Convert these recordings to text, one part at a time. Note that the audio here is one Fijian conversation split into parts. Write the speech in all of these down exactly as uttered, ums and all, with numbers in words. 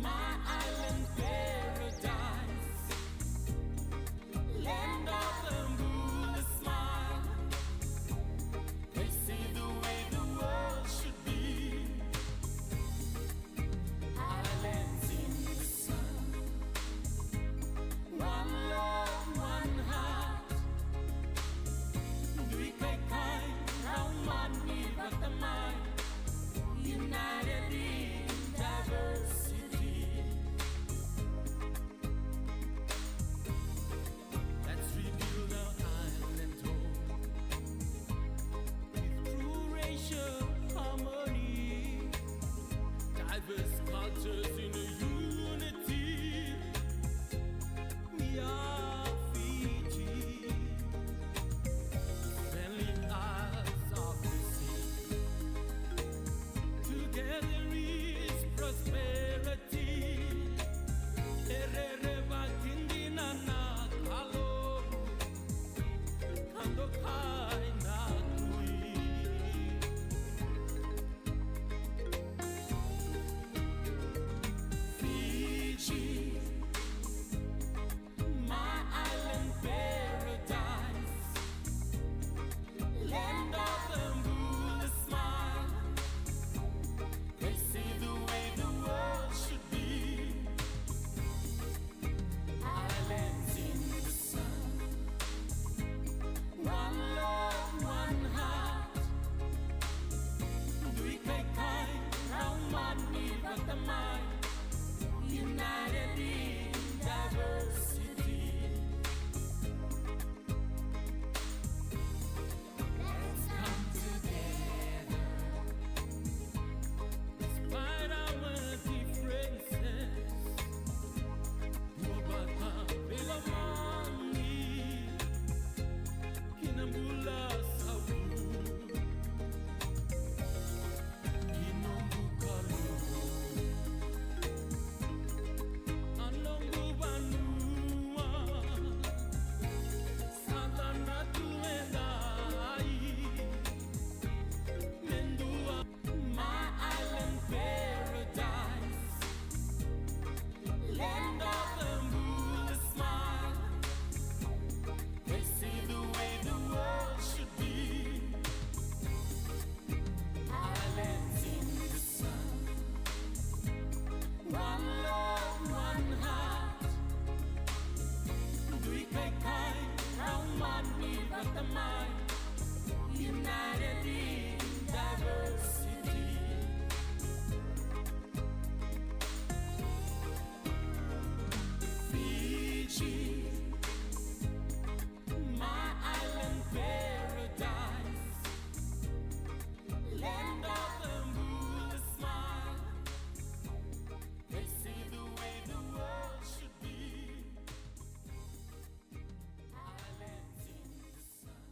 My island paradise, land of the moonlit smile. They say the way the world should be. Islands in the sun, one love, one heart. Duikaikai, rau mani vata mai, united in diversity. Let's rebuild our island home with true racial harmony, diverse cultures in unity. We are Fiji, friendly isles of the sea. Together is prosperity. E rerevaki dina na kalovu ka dokai na tui. Fiji, my island paradise, land of the moonlit smile. They say the way the world should be. Islands in the sun, one love, one heart. Duikaikai, rau mani vata mai, united in diversity. Let's come together, despite our differences. Dua vata vei lomani ki na bula sautu. Ki noqu Kalou, a noqu vanua, sa da na tu e dai me dua. My island paradise, land of the moonlit smile. They say the way the world should be. Islands in the sun, one love, one heart. Duikaikai, rau mani vata mai, united in diversity. Fiji, my island paradise, land of the moonlit smile. They say the way the world should be. Islands in the sun.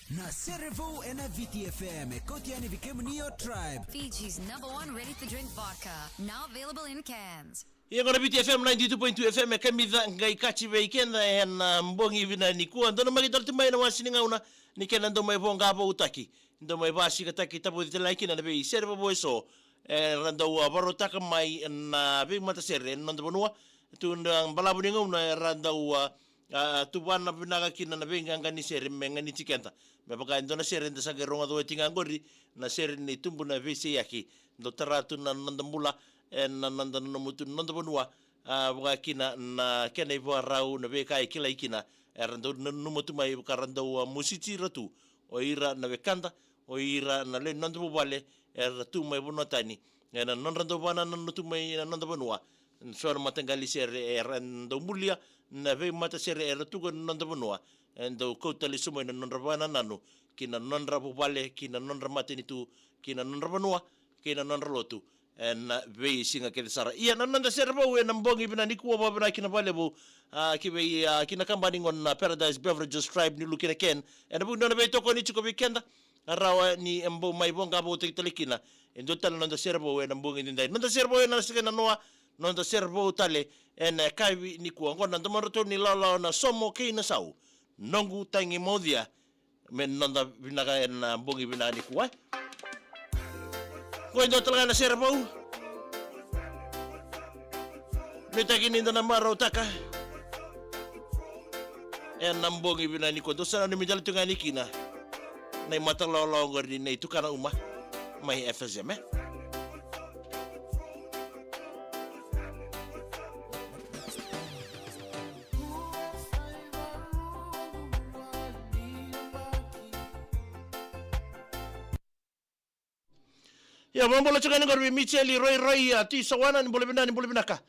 Na Sere Vou ena Viti F M e kauti yani vei kemuni o Tribe. Fiji's number one ready-to-drink vodka, now available in cans. Ia gona Viti F M ninety-two point two F M e kamica qai kaci vei keda ena bogi vinaka nikua. Dou na maki tale tu mai na wasi ni gauna ni kena dau mai voqa voutaki, dau mai vasikataki, tavoci tale kina na veisere vovou eso era dau a vakarautaka mai na veimatasere ena noda vanua. Tu na balavu ni gauna era dau a a, tuvana vinaka kina na veiqaqa ni sere me ganiti keda. Me vaka e dua na sere eda sa qai rogoca oti ga qori, na sere ni tubu na veiseiyaki. Dau tara tu na noda bula ena noda nanuma tu na noda vanua, a, vaka kina na kena ivakarau, na veika e kilai kina. Era dau nanuma tu mai vaka ra dau a mositi ira tu o ira na wekada, o ira na lewe ni noda vuvale era tu mai vanua tani ena nodra dau vakanananu tu mai na noda vanua. So na mataqali sere era dau bulia na veimatasere era tu ena noda vanua, e dau kauta lesu mai na nodra vakanananu ki na nodra vuvale, ki na nodra matanitu, ki na nodra vanua, ki na nodra lotu ena veisiga kece sara. Ia na noda sere vou ena bogi vinaka nikua, vakavinavinaka kina vakalevu, a, ki vei, a, ki na kabani gona na Paradise Beverages Tribe New Look in a Can ena vuku ni nona veitokoni tiko vei keda. A rawa ni e bau mai voqa voutaki tale kina e dua tale na noda sere vou ena bogi edaidai. Noda sere vou ena sega na noa, noda sere vou tale ena yakavi nikua. Oqo na domodratou ni lawalawa na Somo kei na Sau, Noqu Tagi Maucia. me noda vinaka ena bogi vinaka nikua. Qo e dua tale ga na sere vou. Me taki ni da na marautaka ena bogi vinaka nikua. Dou sa nanumi tale tu ga yani kina na imatalawalawa qori ni Tukana Uma mai F S M, e? Ia, vabula tiko yani qori vei Micheli Roiroi, a, Tisawana, ni bula vinaka, ni bula vinaka.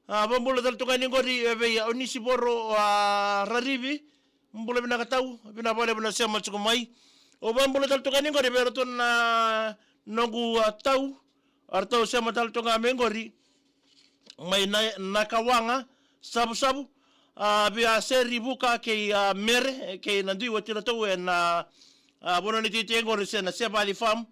A, vabula tale tiko yani qori, e, vei, a, Onisivoro, a, Rarivi, bula vinaka tau, vinaka vakalevu na sema tiko mai. O vabula tale tiko yani qori vei iratou na noqu, a, tau, a, ratou sema tale tiko ga mai qori. Mai na, Nakawaqa, Savusavu, a, via Seri Vuka kei, a, Mere, kei na dui wati ratou ena, a, vanua ni titi qori se na Sevali Farm.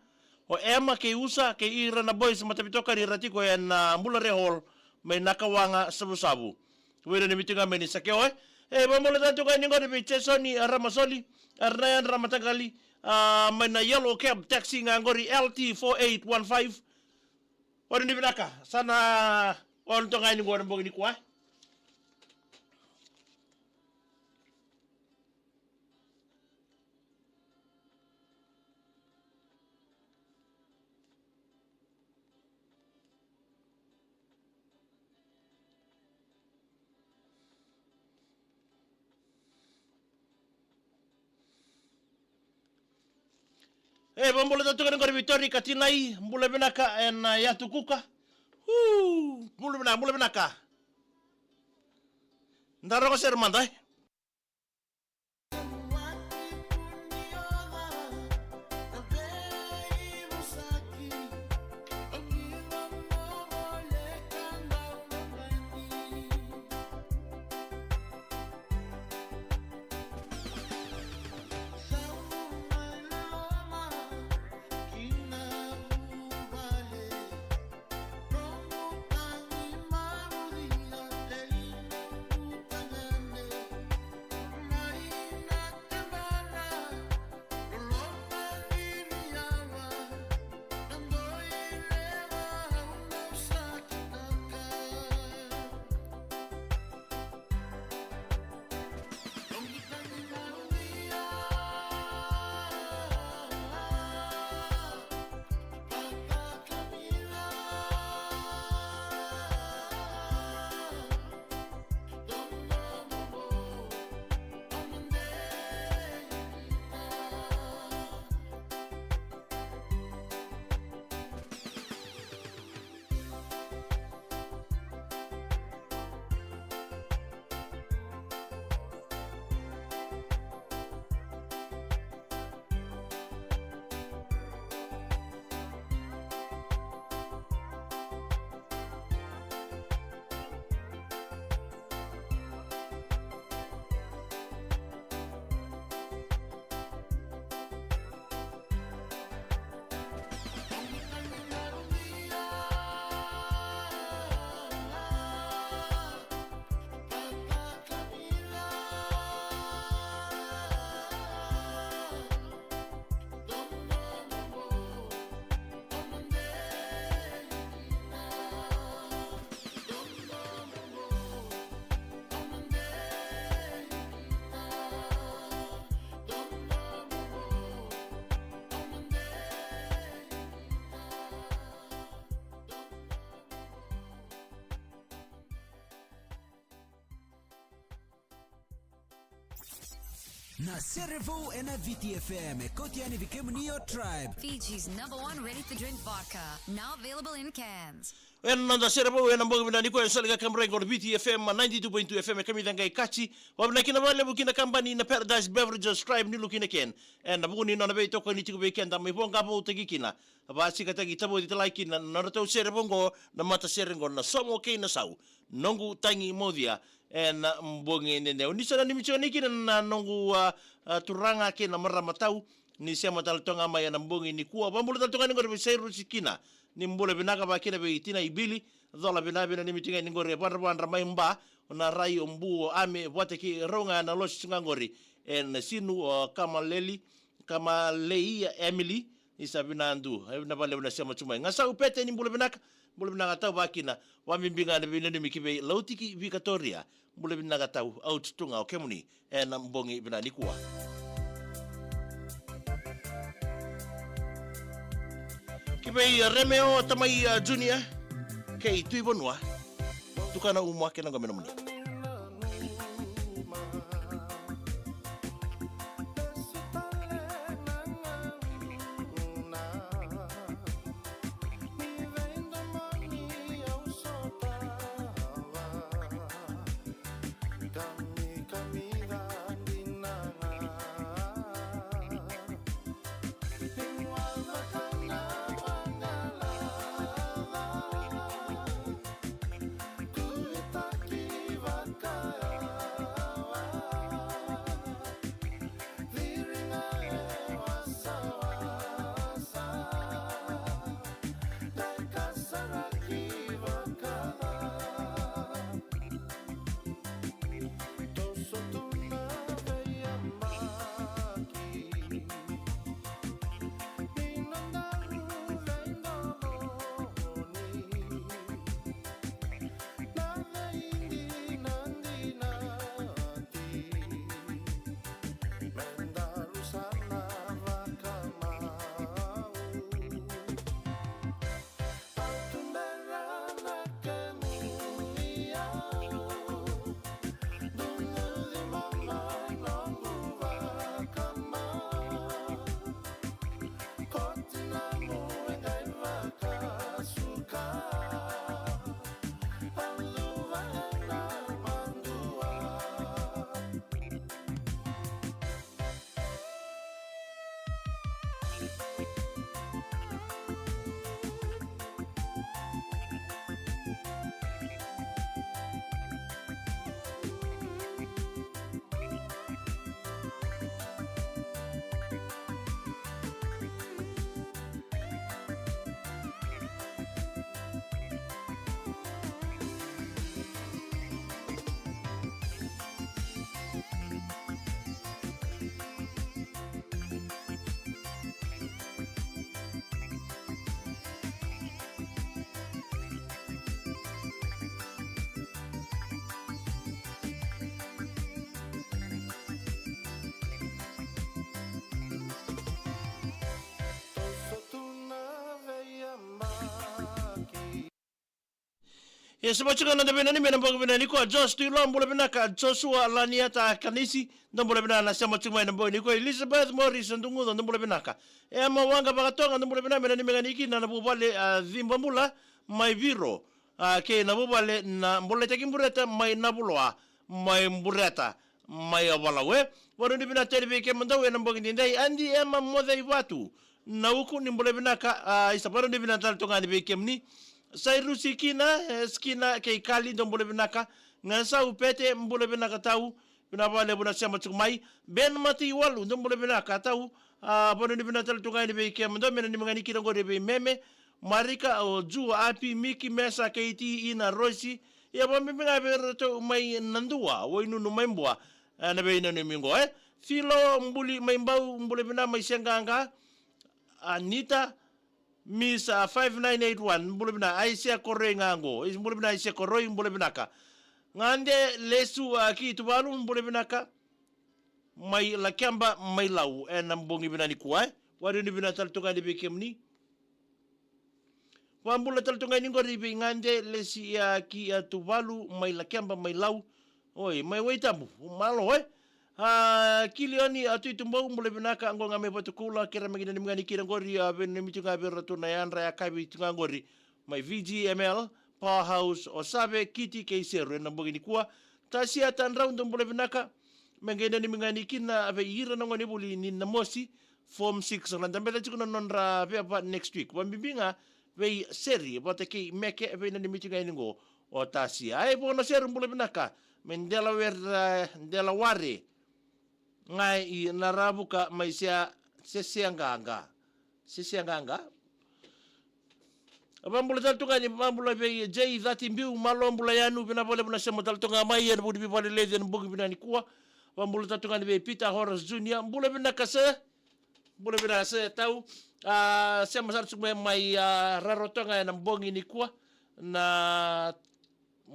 O Ema kei Usa kei ira na boys mataveitokani ra tiko ena Bulare Hall mai Nakawaqa, Savusavu. Vei ira ni miti ga mai ni Sakeoe. E, vabula tale tiko yani qori vei Jesoni, a, Ramasoli, a, Ryan Ramataqali, a, mai na Yellow Cab Taxi ga qori L T four eight one five. Ori ni vinaka, sa na ori toka yani qo na bogi nikua. E, vabula tale tiko yani qori vei Tori Katinai, bula vinaka ena, a, Yatu Kuka. Uu, bula vinaka, bula vinaka. Da rogo sere mada, e. Na Serevou ena Viti F M, e kauti yani vei kemuni o Tribe. Fiji's number one ready-to-drink vodka, now available in cans. Ena noda Serevou ena bogi vinaka nikua, e soli ga kamrai qori Viti F M, ninety-two point two F M, e kamica qai kaci. Vavinavinaka vakalevu ki na kabani na Paradise Beverages, Tribe, ni lukina ken. Ena vuku ni nona veitokoni tiko vei keda, mai voqa voutaki kina. Vasikataki tavoci talai kina na nodratou sere vou qo, na matasere qo, na Somo kei na Sau. Noqu tagi mocia ena bogi edaidai. Ni sa nanumi tiko yani kina na noqu, a, a, turaga kei na marama tau, ni sema tale toka ga mai ena bogi nikua. Vabula tale toka yani qori vei Sairusi kina. Ni bula vinaka vakakina vei tinai Bili. Cola vinaka, veinanumi tiko yani qori e Vadravadra mai Ba, o Narai, o Bu, o Ame, vata kei rau ga na losi tu ga qori ena sinu o Kamaleli, Kamaleia Emily, ni sa vinadu, e vinaka vakalevu na sema tu mai. Gasau Pete ni bula vinaka, bula vinaka tau vakina, vakabibi ga na veinanumi ki vei Lautiki Vikatoria, bula vinaka tau, au tu ga o kemuni, ena bogi vinaka nikua. Ki vei Remeo Tamai, a, Junior, kei Tui Vanua, tukana uma kei na gomena muni. E sa vaka tiko na noda veinanumi ena bogi vinaka nikua, Jos Tuiloa, bula vinaka, Joshua Laniata Kanisi, dou bula vinaka na sema tiko mai ena bogi nikua, Elizabeth Morris Dugudo, dou bula vinaka. Emma Waqa Vakatoga, dou bula vinaka, me nanumi ga ni kina na vuvale, a, Cibabula mai Viro, a, kei na vuvale na Bolaitaki Bureta mai Navuloa, mai Bureta, mai Avalau, e. Vanuinui vinaka tale vei kemudou ena bogi nidai, Adi Emma Moceivatu, Nauku, ni bula vinaka, a, isa vanuinui vinaka tale tu ga yani vei kemuni. Sairusi Kina, e, Skina kei Kali, dou bula vinaka. Gasau Pete, bula vinaka tau, vinaka vakalevu na sema tiko mai. Ben Mataiwalu, dou bula vinaka tau, a, vanuinui vinaka tale tu ga yani vei kemudou, me nanumi ga ni kina qori vei Meme, Marika, o Ju, Api, Miki, Mesa, Keiti, Ina, Rosi, ia vakabibi ga vei iratou mai Nadua, Wainunu mai Bua, e, na veinanumi qo, e. Filo Buli mai Bau, bula vinaka mai Seaqaqa, Anita, Miss, a, five nine eight one, bula vinaka, Aisea Koroi ga qo, bula vinaka Aisea Koroi, bula vinaka. Gade Lesu, a, ki Tuvalu, bula vinaka, mai Lakeba mai Lau, ena bogi vinaka nikua, e. Vanuinui vinaka tale tu ga yani vei kemuni. Vakabula tale tu ga yani qori vei Gade Lesi, a, ki, a, Tuvalu, mai Lakeba mai Lau. Oi, mai Waitabu, malo, e. A, Kilioni, a, Tuitubou, bula vinaka, qo ga mai Vatukoula, kerea me qai nanumi ga ni kina qori, a, veinanumi tu ga vei iratou na yadra yakavi tu ga qori. Mai V G M L, Powerhouse, o Save, Kiti kei Seru ena bogi nikua. Tasia Tadrau, dou bula vinaka. Me qai nanumi ga ni kina vei ira na gonevuli ni Namosi, Form six, ra na dabe tiko na nodra veva next week. Vakabibi ga vei Seri vata kei Meke, veinanumi tiko ga yani qo o Tasia. Ai, Vona Seru, bula vinaka. Mai Delaware, Delaware. Ga i Naravuka mai Sea, Seseaqaqa. Seseaqaqa. Vakabula tale tu ga yani, vakabula vei J Thirty Biu, malo bula Yanu, vinaka vakalevu na sema tale tu ga mai ena vuku ni veivakaleleci ena bogi vinaka nikua. Vakabula tale tu ga yani vei Peter Horace Junior. Bula vinaka sir. Bula vinaka sir Tau. A, sema sara tu mai, mai, a, Rarotonga ena bogi nikua na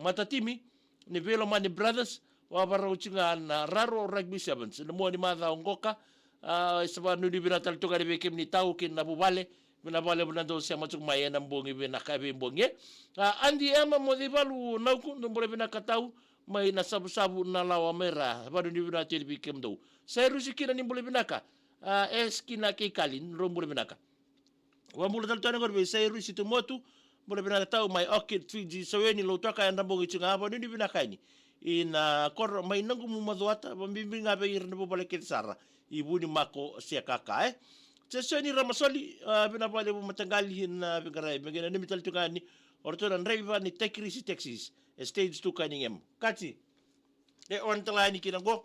matatimi ni Veilomani Brothers, vakavarau tu ga na Raro Rugby Sevens. Na mua ni macawa oqo ka, a, sa vakanuinui vinaka tale tu ga yani vei kemuni Tau kei na vuvale, vinaka vakalevu na dou sema tu mai ena bogi vinaka e veibogi e. A, Adi Ema Moceivalu Nauku, dou bula vinaka Tau, mai na Savusavu na lawa mai ra, vakanuinui vinaka tu yani vei kemudou. Sairusi kina ni bula vinaka, a, Eskina kei Kali, drau bula vinaka. Vakabula tale tu yani qori vei Sairusi Tumotu, bula vinaka Tau mai Orchid Fiji, Saweni, Lautoka, ena bogi tu ga, vakanuinui vinaka yani. Ina koro mai Nagumu Macuata, vakabibi ga vei ira na vuvale kece sara i Vunimako, Siakaka e. Sesoni Ramasoli, a, vinaka vakalevu mataqali na veiqaravi, me qai nanumi tale tu ga yani o ratou na draiva ni Takirisi Taxis e stage tu ka ni gemu. Kati. E on tale yani kina qo.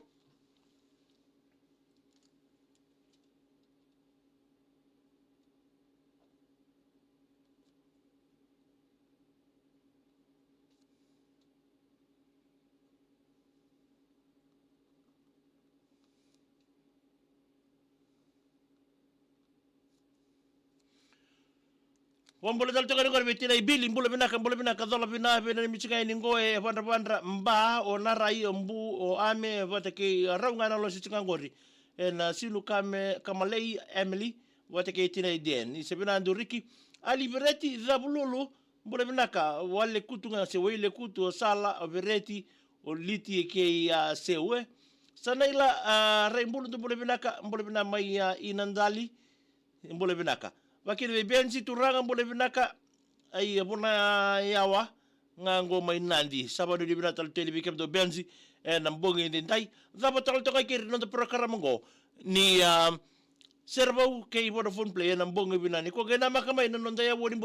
Vakabula tale tu ga yani qori vei tinai Bili, bula vinaka, bula vinaka, cola vina, vei na nimi tu ga yani qo e Vadravadra, Ba, o Narai, o Bu, o Ame, vata kei, a, rau ga na losi tu ga qori. Ena Sinu Kame, Kamalei, Emily, vata kei tinai Den. Ni sa vina duriki, Ali Vereti, Cavululu, bula vinaka, Wale Kutu ga se Waile Kutu, o Sala, o Vereti, o Liti kei, a, Seu e. Sa na ila, a, Rai Bulu, dou bula vinaka, bula vinaka mai, a, Inadali, bula vinaka. Vakina vei Benji Turaga, bula vinaka. Ai, e Vuna Yawa ga qo mai Nadi. Sa vakanuinui vinaka tale tu yani vei kemudou Benji ena bogi edaidai. Cava tale toka kei ira na noda porokaramu qo ni, a, Serevou kei Vodafone Play ena bogi vinaka nikua. Qai namaka mai na noda yavu ni